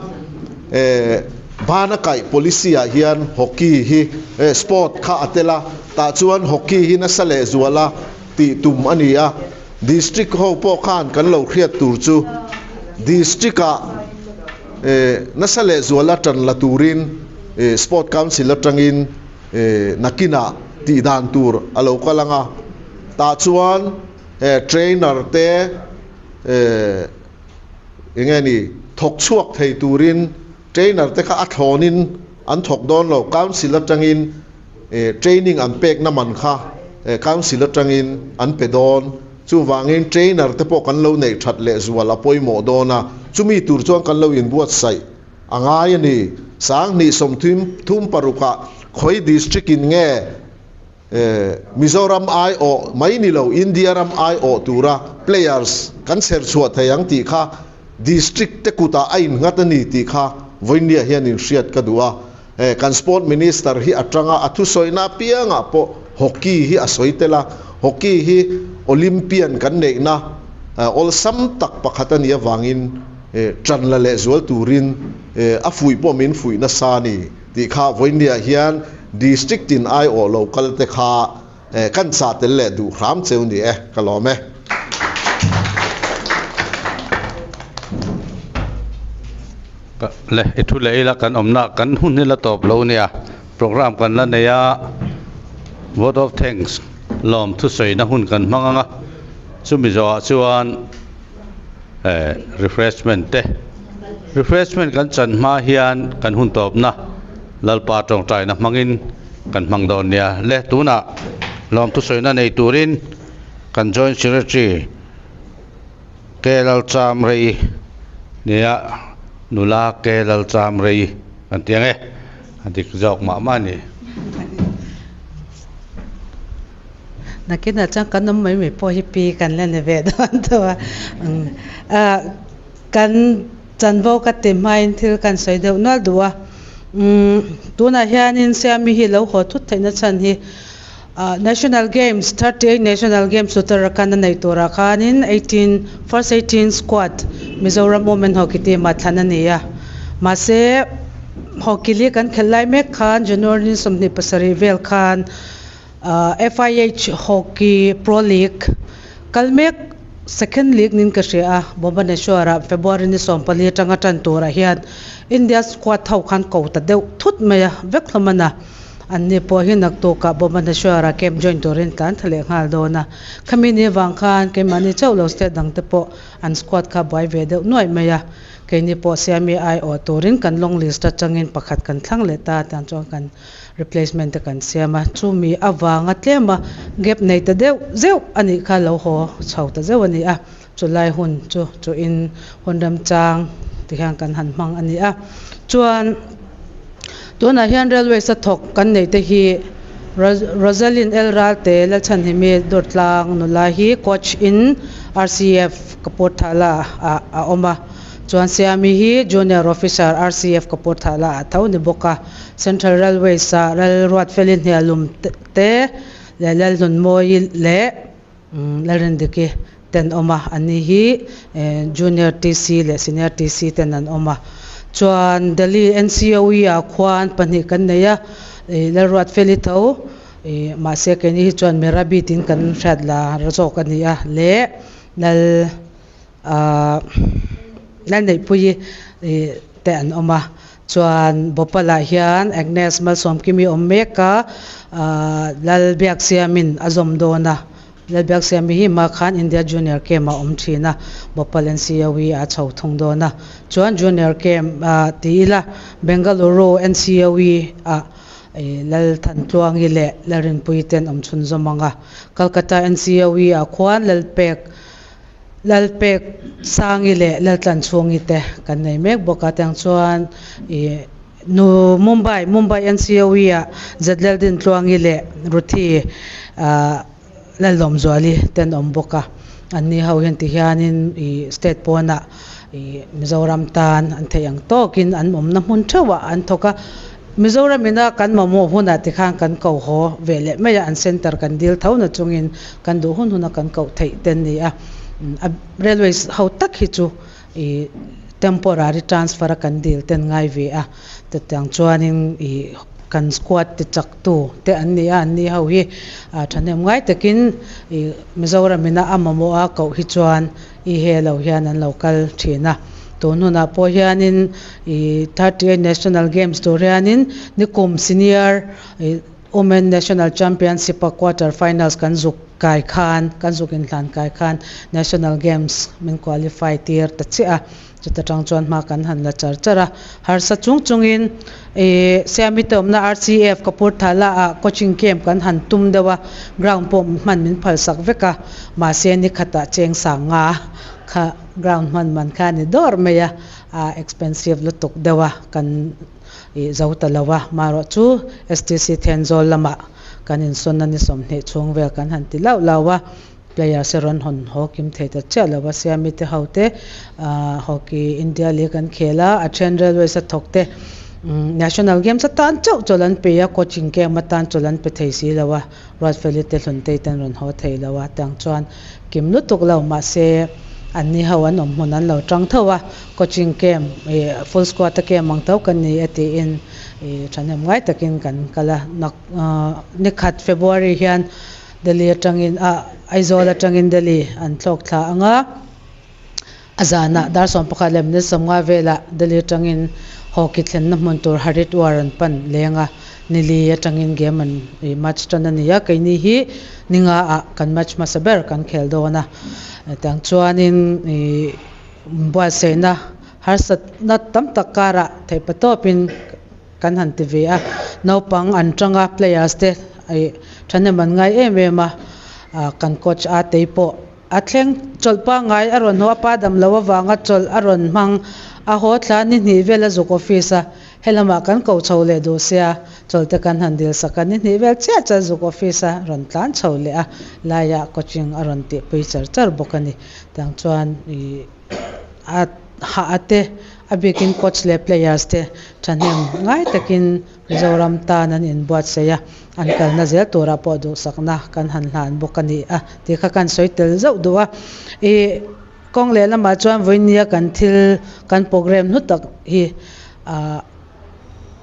bana kaih policy ah hian Hockey hi sport kha a tel a, tah chuan Hockey hi nasa leh zuala tih tum a ni a. District ho pawh khan kan lo hriat tur chu District ah nasa leh zuala tan la turin Sport Council atangin Nakinah tih dan tur a lo kal ang a, tah chuan trainer te eng nge ni thawk chhuak thei turin trainer te kha a thlawnin an thawk dawn lo, council atangin training an pekna man kha council atangin an pe dawn, chuvangin trainer te pawh kan lo neih that leh zual a pawimawh dawn a, chumi tur chuan kan lo inbuatsaih. A ngai a ni. 2036 ah khawi district in nge Mizoram aiawh mai ni lo India ram aiawh tura players kan chher chhuah thei ang tih kha district te kutah a innghat a ni tih kha vawinia hian inhriat ka duh a. Kan sport minister hi atanga a thusawina apiangah pawh hockey hi a sawi tel a, hockey hi Olympian kan neihna awlsam tak pakhat a nih avangin Ṭan la leh zual turin a fuih pawh min fuih nasa a ni tih kha vawinia hian District tin aiawh lo kal te kha kan chah tel leh duh hram cheu ni e, ka lawm e.
Le, i thu leh ila kan awmna kan hun hi la tawp lo nia, program kan la nei a, vote of thanks lawm thusawina hun kan hmang ang a, chumi zawhah chuan Refreshment te Refreshment kan chan hma hian kan hun tawpna Lalpa tawngtaina hmangin kan hmang dawn nia. Le tunah lawmthusawina nei turin kan Joint Secretary K Lalchamrei nia nula K Lalchamrei kan ti ang e, a dik zawk mah mah a ni.
Nakinah chuan kan awm mai mai pawh hi pi kan la ni ve dawn tho a.
Kan chanvo ka ti hmain thil kan sawi deuh nual duh a. Umm tunah hianin Siami hi lo haw thut theihna chhan hi National Games, 38 National Games Uttarakhand a neih turah khanin 18, first 18 squad Mizoram Women Hockey team ah thlan a ni a. Mahse hockey li kan khelh lai mek khan January ni 27 vel khan FIH Hockey Pro League kal mek second league niin ka hria a, Bhubaneswar ah February ni 14 atanga tan turah hian India squad ho khan ko ta deuh thut mai a, vek hlawm a na. Anni pawh hi naktukah Bhubaneswar ah camp join turin tlan tha leh nghal dawn a. Khami ni avang khan keimahni chauh lo state dang te pawh an squad kha buai ve deuh nuaih mai a. Keini pawh Siami aiawh turin kan long list atangin pakhat kan thlang leh ta tiang chuan kan replacement te kan siam a, chumi avanga tlema gap nei ta deuh zeuh a nih kha lo haw chho ta zeuh a ni a, chulai hun chu chuin hun remchang ti hian kan han hmang a ni a. Chuan tunah hian railways a thawk kan neih te hi Rosalind L Ralte Lalchhanhimi Dawrtlang nula hi coach in RCF Kapurthala ah a awm a. Chuan Siami hi Junior Officer RCF Kapurthala ah tho ni bawk a, Central Railways ah Lalruatfeli Hnialum te leh Lalhlunmawii leh Lalrindiki ten awm a, an ni hi Junior TC leh Senior TC ten an awm a. Chuan Delhi NCOE ah khuan pahnih kan nei a, Lalruatfeli tho mahse keini hi chuan Merabi tiin kan hriat la zawk a ni a leh Lal Ahh Lalneihpuii te an awm a, chuan Bhopal-ah hian Agnes Malsawmkimi awm mek a, ahh Lalbiaksiamin a zawm dawn a, Lalbiaksiami hi hma khan India Junior Camp ah awm thin a, Bhopal NCOE ah a chho thung dawn a, chuan Junior Camp ah ti ila Bengaluru NCOE ah Lalthantluangi leh Lalrinpuii te an awm chhunzawm ang a, Calcutta NCOE ah khuan Lalpek Lalpek Sangi leh Laltlanchhungi te kan nei mek bawk a, tiang chuan ih nu Mumbai, Mumbai NCOE ah Zlaldintluangi leh Ruthi ah Lallawmzuali te an awm bawk a, anni ho hian tihianin ih state pawnah ih Mizoram tan an theih ang tawkin an awmna hmun theuhah an thawk a. Mizoram ina kan mamawh hunah tikhan kan koh haw ve leh mai a, an centre kan dil tho na chungin kan duh hun huna kan koh theih te an ni a. A railways ho tak hi chu ih temporary transfer a kan dil te an ngai ve a, chutiang chuanin ih kan squad ti chak tu te an ni a, an ni ho hi thahnem ngai takin ih Mizoram ina a mamawh a koh hi chuan I he lo hian an lo kal thin a, tun hunah pawh hianin i 38 National Games tur hianin nikum Senior Women National Championship a quarter finals kan zuk kai khan, kan zuk inhlan kai khan National Games min qualify tir ta chiah a, chuta tang chuan hma kan han la char char a, harsa chung chungin I Siami te awmna RCF Kapurthala ah coaching camp kan han tum deuh a, ground pawh hman min phal sak vek a, mahse ni khatah cheng sang nga kha ground hman man kha a ni dawr mai a, a expensive lutuk deuh a kan ih zo ta lo a, marawh chu STC Thenzawl lamah kan insawn a ni 20 chhung vel kan han ti lauh lauh a. Players hi rawn hawn haw kim thei ta chiah lo a, Siami te ho te Hockey India League an khel a, a then Railways a thawk te National Games atan chauh chawlh an pe a, coaching camp atan chawlh an pe thei si lo a, Ruatfeli te Hluntei te an rawn haw thei lo a, tiang chuan kim lutuk lo mahse anni ho an awm hmun an lo tang tho a, coaching camp full squad a camp ang tho kan ni e tiin thahnem ngai takin kan kal a, nikhat February hian Delhi atangin a Aizawl atangin Delhi an thlawk thla ang a, a zanah dar 11 leh minute 50 velah Delhi atangin hockey thlenna hmun tur Haridwar an pan leng a, nili atangin game an ih match tan a ni a, keini hi ninga ah kan match hmasa ber kan khel dawn a, tiang chuanin ih buatsaihna harsatna tam tak karah theihpatawpin Kan han ti ve a, naupang an tang a, players te ih thahnem an ngai em em a, kan coach a tei pawh a thleng chawlh pangngai a rawn haw a, pa dam lo avanga chawlh a rawn hmang a haw thla ni hnih vel a zuk office a, helamah kan ko chho leh duh sia, chawlh te kan han dil sak a, ni hnih vel chiah chuan zuk office a rawn tlan chho leh a, laiah coaching a rawn tihpui char char bawk a ni, tiang chuan ih a. Ha ate a bikin coach leh players te thahnem ngai takin Mizoram tan an inbuatsaih a, an kalna zel turah pawh duhsakna kan han hlan bawk a ni a tih kha kan sawi tel zauh duh a. Ih kawng leh lamah chuan vawinia kan thil kan program hnu tak hi ah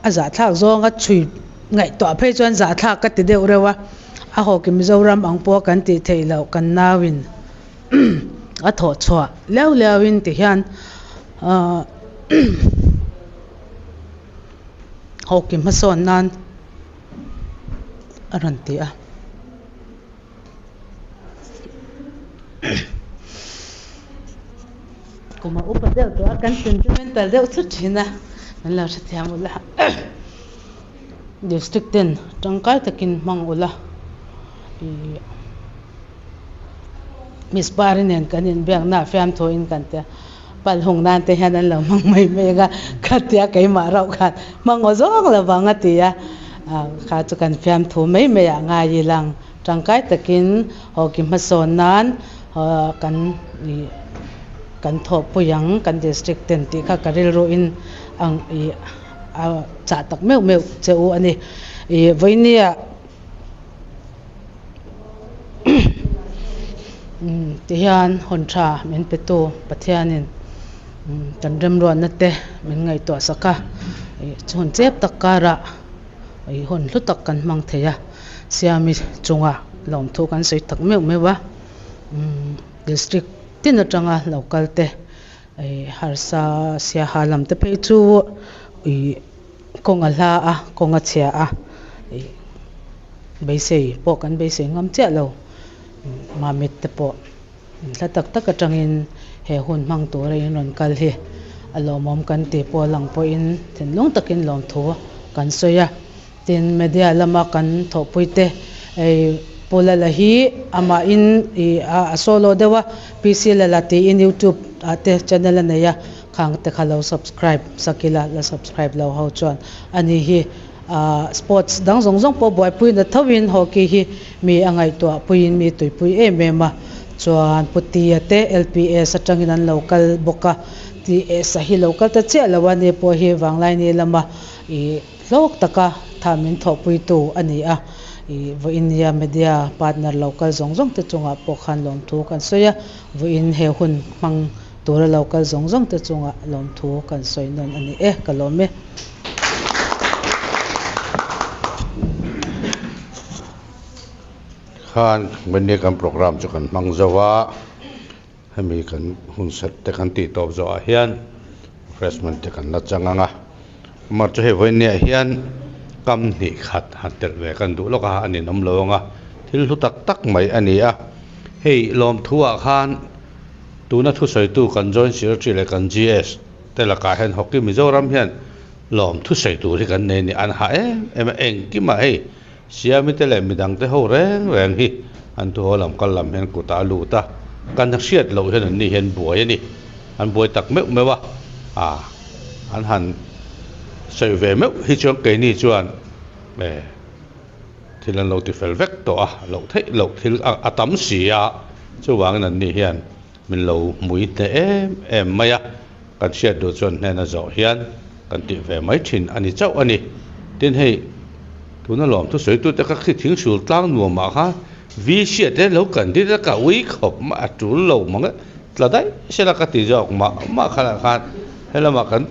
a zahthlak zawnga chhui ngaihtuah phei chuan zahthlak ka ti deuh reuh a, a hawki Mizoram ang pawh kan tih theih loh kan nauin a thawh chhuah liau liauin ti hian ah Hockey hmasawn nan a rawn ti a. Kum a upa deuh tawh a, kan sentimental deuh thut thin a, kan lo hrethiam ula. District ten tangkai takin hmang ula ih Miss Pari nen kan inbiakna ah fiamthuin kan ti a. Pal hung nan te hian an lo hmang mai mai ang a, khatia keimah rauh khan hmang aw zawng lo vang a ti a, kha chu kan fiamthu mai mai ah ngai ilang tangkai takin hockey hmasawn nan kan ih kan thawhpui ang kan district ten tih kha ka rilru in ang ih a chah tak meuh meuh che u a ni. Ih vawinia Tihian hawn tha min petu Pathianin kan remruatna te min ngaihtuah sak a, hun chep tak karah hun hlu tak kan hmang thei a, Siami chunga lawmthu kan sawi tak meuh meuh a, district tin atanga lo kal te harsa siaha lam te phei chu ih kawng a hla a, kawng a chhia a, ih beisei pawh kan beisei ngam chiah lo. Mamit te pawh hla tak tak atangin he hun hmang tura in rawn kal hi a lawmawm kan tih pawh lang pawhin thinlung takin lawmthu kan sawi a. Tin, media lama kan thawhpui te ei Pu Lala hi amahin ih a solo deuh a, PC Lala tiin YouTube ah te channel a nei a, khang te kha lo subscribe sak ila, la subscribe lo ho chuan ani hi Ahh sports dang zawng zawng pawh buaipui na tho in hockey hi mi a ngaihtuah puiin mi tuipui em em a, chuan Pu Tia te LPS atangin an lo kal bawk a, TS a hi lo kal ta chiah lo a ni pawh hi Vanglaini lama ih hlawk taka tha min thawhpuitu a ni a, ih vawiin media partner lo kal zawng zawng te chungah pawh khan lawmthu kan sawi a, vawiin he hun hmang tura lo kal zawng zawng te chungah lawmthu kan sawi nawn a ni e, ka lawm e.
Khan Monday kan program chu kan hmang zo a, hemi kan hun set te kan tih tawp zawhah hian refreshment te kan la chang ang a, amah chu hei vawinia hian kam hnih khat han telh ve kan duh lawk a, a ninawm lo ang a, thil hlu tak tak mai a ni a, hei lawmthuah khan tuna thusawitu kan joint secretary leh kan GS te lakah hian hockey Mizoram hian lawm thusawi tur hi kan nei a ni. An ha em em a, engkimah hei Siami te leh midang te ho reng reng hi an thu haw lam kal lam hian kutah a lut a, kan hriat loh hian an ni hian buai a ni. An buai tak meuh meuh a, ah an han sawi ve meuh hi chuan keini chuan eh thil an lo ti fel vek tawh a, loh theih loh thil a tam si a, chuvangin an ni hian Min lo hmui hneh em em mai a, kan hriat duh chuan hnena zawh hian kan tih ve mai thin a ni chauh a ni. Tin hei, tuna lawm thusawitute kha khi thingsul tlang nuamah kha vi hriat e lo kan dit a, ka ui khawp mah a tul lo mang e, tla daih sela ka ti zawk mah mah khanah khan helamah kan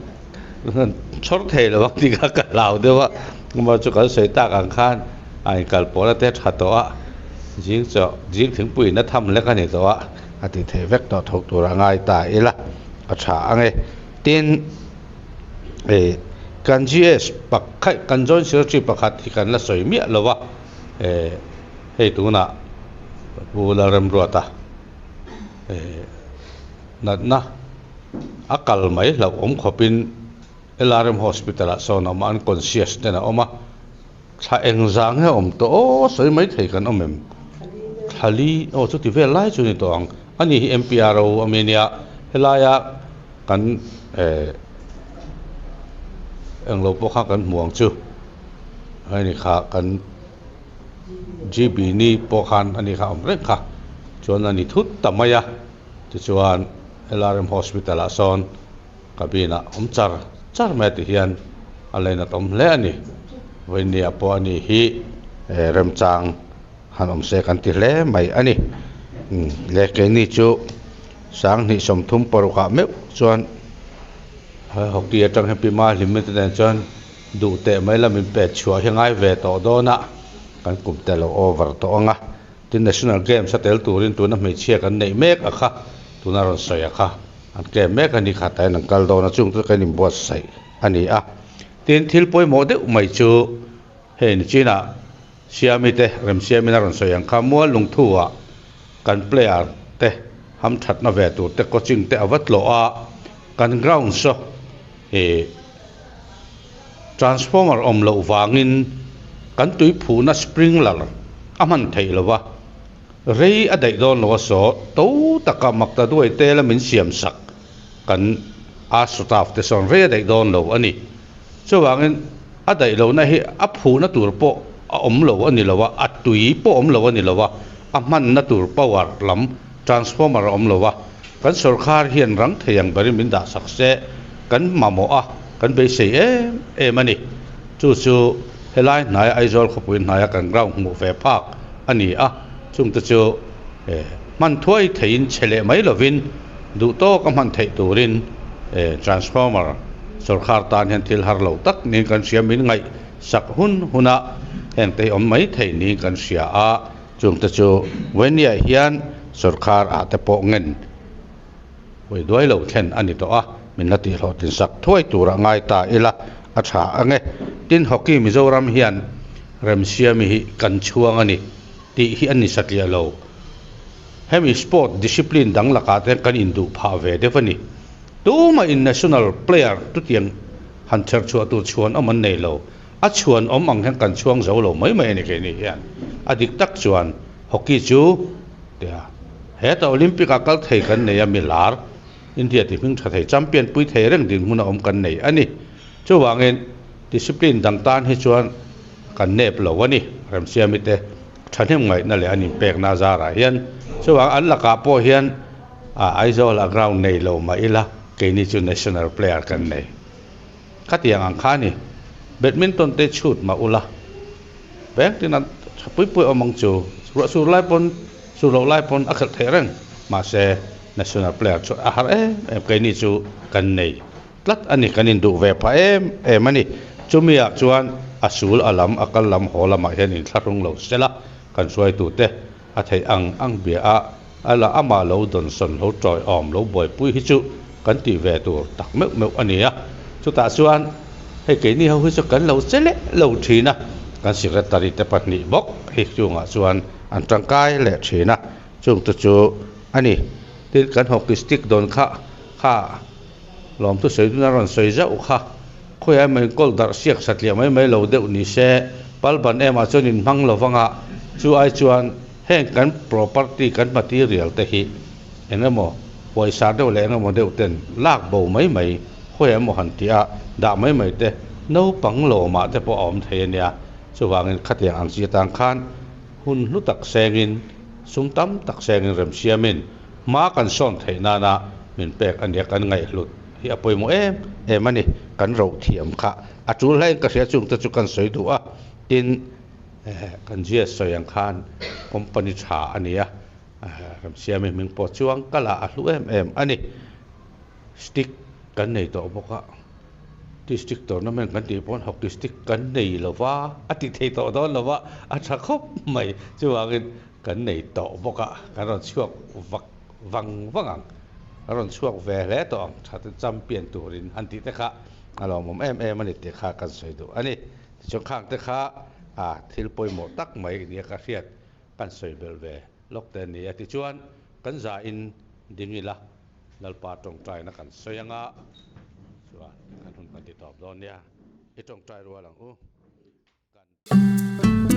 chhawr thei lo ang tih kha ka hlau deuh a, amah chu kan sawi tak ang khan a inkalpawhna te tha tawh a, zing chaw zing thingpuiin a tham lek a ni tawh a. A ti thei vek tawh tho tur a ngai ta ila a tha ang e. Tin, eh kan GS pakhat kan Joint Secretary pakhat hi kan la sawi miah lo a, eh hei tunah Pu Lalremruata eh natna a kal mai hlauhawm khawpin LRM Hospital ah sawn a awm a, unconscious ten a awm a. Thla eng zah nge awm tawh aw sawi mai thei kan awm em? Thla li aw chuti vel lai chu ni tawh ang. Ani hi MPRO a mi ania helaia kan eh englo pawh kha kan hmu ang chu ani kha kan GB ni pawh khan ani kha awm reng kha chuan ani thut ta mai a tichuan LRM Hospital ah sawn. Cabin ah awm char char mai a ti hian a lainat awm hle a ni. Vawinia pawh a ni hi remchang han awm se kan ti hle mai a ni. Le keini chu sanghnih sawmthum paruk ah meuh chuan hockey atang hian pi Mahlim te nen chuan duh teh mai la min pet chhuah hi ngai ve tawh dawn a, kan kum te lo over tawh ang a. Tin National Games a tel turin tuna hmeichhia kan neih mek a kha, tuna rawn sawi a kha, an tlem mek a ni kha tain an kal dawn a, chung chu kan inbuatsaih a ni a. Tin thil pawimawh deuh mai chu hei ni chinah Siami te Remsiamin a rawn sawi ang kha mual lungthu ah kan player te hamthatna ve tur te coaching te a va tlawh a, kan ground saw ih Transformer awm loh vangin kan tui phuhna sprinkler a hman theih lo va, rei a daih dawn lo a saw to taka makta duai tela min siam sak kan a staff te sawn rei a daih dawn lo a ni. Chuvangin a daih lohna hi a phuhna tur pawh a awm lo a ni lo a, a tui pawh awm lo a ni lo a, a hmanna tur power lam transformer a awm lo a, Kan sorkar hian rang thei ang berin min dah sak se, kan mamawh a, kan beisei em em a ni. Chu chu helai hnaia Aizawl khawpui hnaia kan ground hmuh ve phak a ni a, chungte chu hman thuai theiin che leh mai lovin duh tawk a hman theih turin transformer sorkar tan hian thil har lo tak niin kan hria, min ngaih sak hun huna hengte hi awm mai thei niin kan hria a. Chungte chu Vawiniah hian sorkar ah te pawh ngen hawi duai lo thlen a ni tawh a, min la tihhlawhtlin sak thuai tur a ngai ta ila a tha ang e. Tin, Hockey Mizoram hian Remsiami hi kan chhuang a ni tih hi a ni satliah lo. Hemi sport discipline dang lakah te kan induh phah ve deuh a ni. Tumah in national player chutiang han chherchhuah tur chhuan awm an nei lo. A chhuan awm ang hian kan chhuang zo lo mai mai a ni keini hian. A dik tak chuan hockey chu tia heta Olympic ah kal thei kan nei a mi lar India ti hming tha thei champion pui thei reng dinhmun a awm kan nei a ni. Chuvangin discipline dang tan hi chuan kan nep lo a ni. Remsiami te thahnem ngaihna leh an inpekna a zarah hian chuvang an lakah pawh hian Aizawl a ground nei lo mah ila keini chu national player kan nei. Khatiang ang kha a ni. Badminton te chhut mah ula, bank tin a tha pui pui awm ang chu. Ruah sur lai pawn, sur loh lai pawn a khelh theih reng. Mahse, national player chu a har em em, keini chu kan nei tlat a ni, kan induh ve phah em em a ni. Chumi ah chuan a sul a lam, a kal lam haw lamah hian inthlahrung lo sela, kan hruaitute a theih ang ang bia a, a la amah lo dawnsawn lo tawiawm lo buaipui hi chu kan tih ve tur tak meuh meuh a ni a. Chutah chuan hei keini ho hi chu kan lo che leh lo thin a, kan secretary te pahnih bawk hi chungah chuan an tangkai leh thin a, chungte chu a ni. Tin, kan hockey stick dawn kha kha lawmthu sawi dun a rawn sawi zauh kha, khawiah emaw inkawl darh siak satliah mai mai lo deuh ni se, pal ban emah chuan inhmang lo vanga chu ai chuan heng kan property kan material te hi eng emaw pawisa deuh leh eng emaw deuh ten lak bo mai mai khawiah emaw han tih a dah mai mai te naupang lawmah te pawh a awm thei a nia. Chuvangin khatiang ang chi atang khan hun hlu tak sengin sum tam tak sengin remsiamin Hma kan sawn theih nana min pek a nia kan ngaihhlut hi a pawimawh em em a ni. Kan roh thiam kha a tul hlain ka hria chungte chu kan sawi duh a, tin kan zia sawi ang khan company tha a nia, Ramsiami hming pawh chuang kal ah a hlu em em a ni. Stick kan nei tawh bawk a, district tournament kan tih pawn hockey stick kan nei lo va, a ti thei tawh dawn lo va, a tha khawp mai. Chuvangin Kan nei tawh bawk a, kan rawn chhuak vak vang vang ang, kan rawn chhuak ve hle tawh ang, tha te champion turin han tih te kha a lawmawm em em a ni tih kha kan sawi duh a ni. Tichuan khang te kha a thil pawimawh tak mai nia ka hriat kan sawi belh ve lawk te a ni a. Tichuan kan za in ding ila Lalpa tawngtaina kan sawi anga chuan kan hun kan ti tawp dawn nia, i tawngtai rual ang u. Kan.